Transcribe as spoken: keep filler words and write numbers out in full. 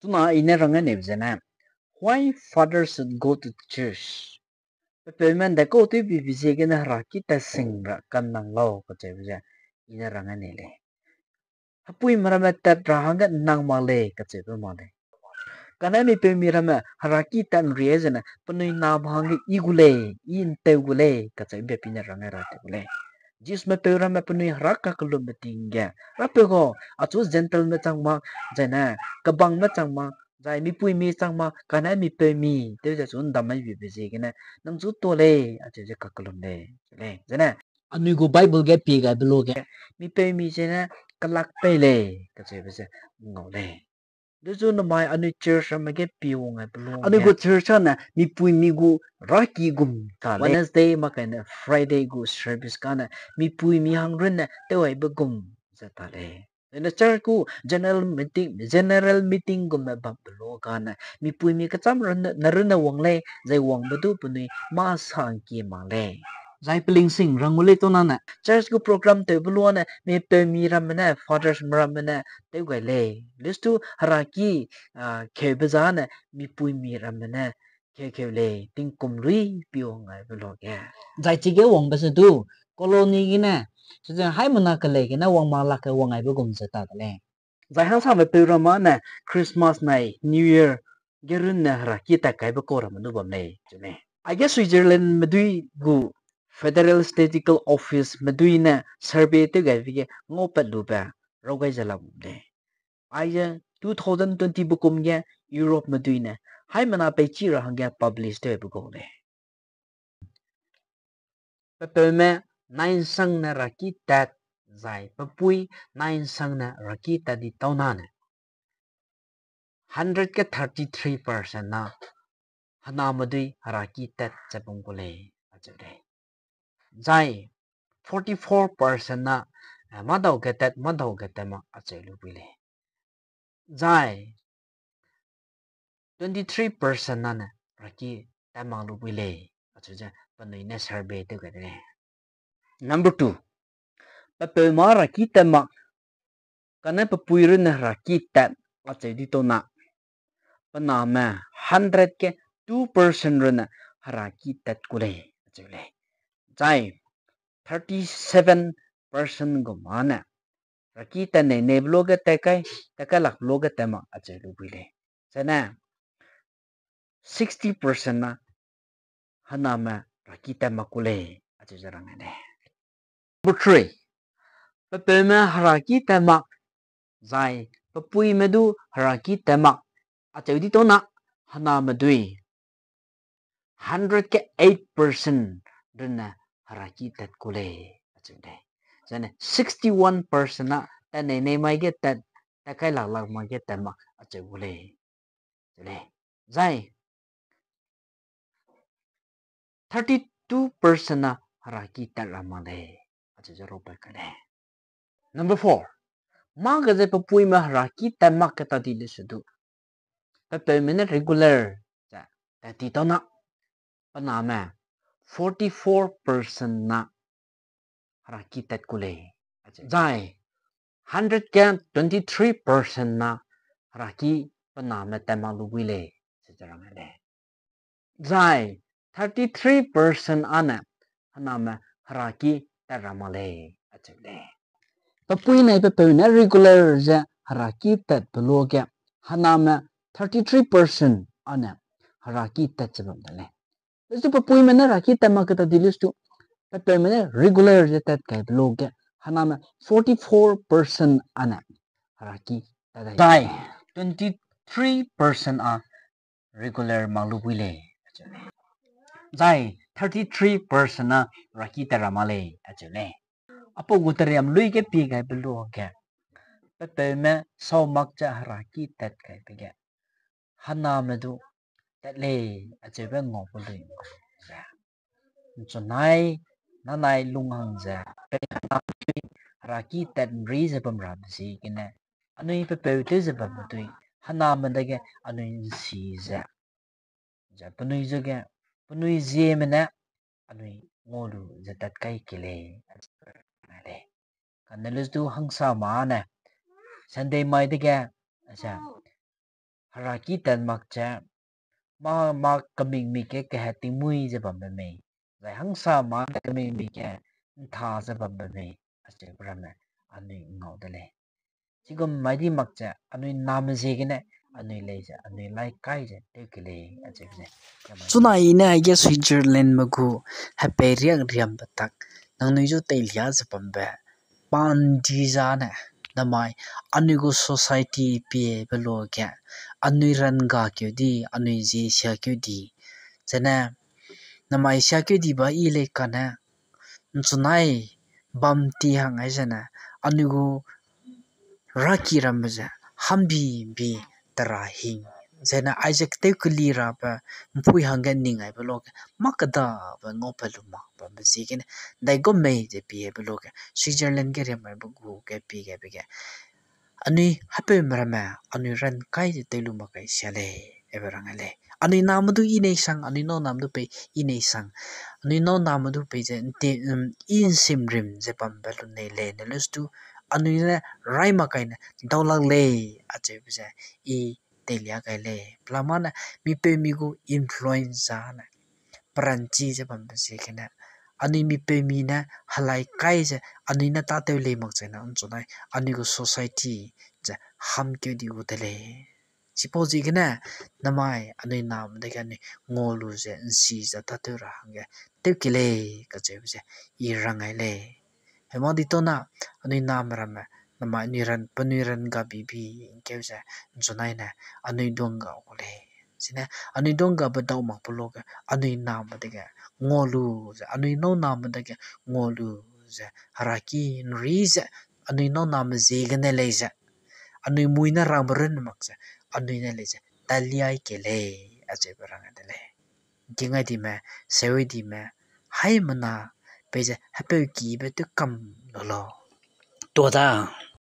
Chuna i ne rang ne ze ne, why fathers should go to church? Pepeume ’ndaikau tewbibe ziegene heraki tat sing ra kanang lau kacheube ze i ne rang ne lei. Hepuime ramme tat ra hangge nang mak lei kacheube mak lei. Kane mipeumi ramme heraki tat ’nri zene penui name hangge i gu lei, i ’ntew gu lei kacheube pi ne rang ra te gu lei. Jews mepeu ramme penui herak kakellumbe ting ge, Rapeu gau, achu Gentileme chang mak, zai ne kebangme chang mak, zai mipuimi chang mak, kane mipeumi tew ze chu ’ndam mai bibe ziegene nang chu tuâ lei, acheu ze kakellum lei, lei. Zai ne anui gu Bible ge pie gaibe lu ge, mipeumi zene kelak pei lei kacheube ze ngau lei. Dechu namai anui church ramme ge pie wang gaibe lu, anui gu church â ne mipuimi gu raki gum ta lei. Wednesday mak kai ne Friday gu service kane mipuimi hang runne tew gaibe gum ze ta lei. Zai ne church gu general meeting, general meeting gumme bambe lu kane mipuimi kecham runne, ne runne wang lei, zai wangbe du penui mâ sangkie mak lei. Zai pelingsing rang gu lei tau nane church gu program tewbe lu ne mipeumi ramme ne, fathers ramme ne tew gai lei. Lestu heraki, a, keube zane mipuimi ramme ne keu keu lei, tingkum lui pie wang gaibe lu ge. Zai chige wangbe ze du, colony gene, chize haimena kelei gene wang mak lak ge wang gaibe gum ze ta de lei. Zai hangsame peu ramme ne Christmas nai New Year ge runne heraki tat kaibe kau ramme du bam lei, cheu lei. Aige Switzerland medui gu Federal Statistical Office medui ne survey tew gaibe ge ngaupat lube raw gai ze la bam lei. Aige two thousand twenty bekum ge Europe medui ne haimena peichi ra hangge publish tewbe kau lei. Pepeume nai'nsang ne heraki tat, zai pepui nai'nsang ne heraki tat di tau nane, hundred ke thirty three percent na hename dui heraki tat ze bam gu lei, acheu lei. Zai forty four percent na, eh, mâdau ge tat, mâdau ge tat mak acheu lu bui lei. Zai twenty three percent na ne heraki tat mak lu bui lei, acheu ze penui ne survey tew gai de lei. Number two, pepeume heraki tat mak, kane pepui runne heraki tat acheu di tau na, pename hundred ke two percent runne heraki tat gu lei, acheu lei. Zai thirty seven percent gu ma ne heraki tat nei neibe lu ge tat kai, tat kai lak lu ge tat mak acheu lu bui lei. Zai ne sixty percent na hename heraki tat mak gu lei, acheu ze rang lei. Number three, pepeume heraki tat mak, zai pepuime du heraki tat mak acheu di tau na, hename dui hundred ke eight percent runne heraki tat gu lei, acheu lei. Zai ne sixty one percent na tat nei nei mai ge tat, tat kai lak lak mai ge tat mak acheu gu lei, acheu lei. Zai thirty two percent na heraki tat ra mak lei, acheu ze raw pat kai lei. Number four, mâ ge ze pepuime heraki tat mak ke ta di le se du, pepeume ne regular ze tat ti tau na, pename forty four percent na heraki tat gu lei. Zai hundred ke twenty three percent na heraki pename tat mak lu bui lei, acheu ze rang lei. Zai thirty three percent â ne hename heraki tat ra mak lei, acheu lei. Pepui nai pepeu ne regular ze heraki tatbe lu ge, hename thirty three percent â ne heraki tat ze bam de lei. Lestu pepuime ne heraki tat mak ke ta di lestu, pepeume ne regular ze tat kaibe lu ge, hename forty four percent â ne heraki tat dai. Zai twenty three percent â regular mak lu bui lei, acheu lei. Zai thirty three percent â heraki tat ra mak lei, acheu lei. Apau gu teriam lui ge pie gaibe lu ge, pepeume sau mak ze heraki tat kaibe ge, hename du tat lei, acheube ngau pe lui ze, nchunai, nanai lunghang ze, pei hename dui heraki tat ’nri ze bam rabe ziegene, anui pepeu tew ze bambe dui, hename dage anui ’nsi ze, ze penui ze ge, penui zieme ne anui ngau lu ze tat kai ke lei, acheu lei. Kane lestu hangsame ne, Sunday mai dege, acha, heraki tat mak ze, mâ, mâ kemingmi ge kehe tingmuî ze bambe mei, zai hangsa mâ kemingmi ge ’ntha ze bambe mei, acheube ramme anui ngau de lei. Chigum mai di mak ze anui name ziegene anui lei ze anui lai kai ze tew ke lei, acheube ze. Chuna i ne aige Switzerlandme gu hepei riak riambe tak nangnui zu teilia ze bambe pandi zane, namai anui gu society piebe luage, anui rangakeu di, anui zie siakeu di, zene namai siakeu di ba i lei kane, ’nchunai bam ti hang ai zene, anui gu raki ramme ze, hambi bi tera hing, zene aize ketew keli rabe ’mpui hangge ning aibe luage, mâ kedabe ngaupat lu mak bambe ziegene, ’ndaigum mei ze piebe luage, Switzerland ge riam aibe gu ge pie gaibe ge, anui hepeume ramme, anui ran kai ze tew lu mak kai sia lei, ebe rang ai lei. Anui name du i nei sang, anui nâu name du pei i nei sang, anui nâu name du pei ze ’nte, i ’nsimrim ze bambe lu nei lei, ne lestu anui ne rai mak kai ne daulak lei, acheube ze i teilia gai lei. Pelamane, mipeumi gu influence zane, peranchi ze bambe ziegene, anui mipeumi ne helai kai ze, anui ne tâtew lei mak zene, ’nchunai anui gu society ze hamkeu di gu de lei. Chipau ziegene, namai anui name dege anui ngau lu ze, ’nsi ze tâtew ra hangge tew ke lei, kacheube ze i rang ai lei. Hema di tona, anui name ramme, namai anui ran, penui ran gabibi ’ngkeu ze, ’nchunai ne, anui duangga gu lei. Chine, anui duanggabe dau makbe luage, anui name dege ngau lu ze, anui nâu name dege ngau lu ze, heraki ’nri ze, anui nâu name ziegene lei ze, anui mui ne rangbe run mak ze, anui ne lei ze, taliai ke lei, acheube rang ai de lei. ’Ngking ai dime, seu ai dime, haimena, peize hepeukibe tew kam lu lau. Tua da.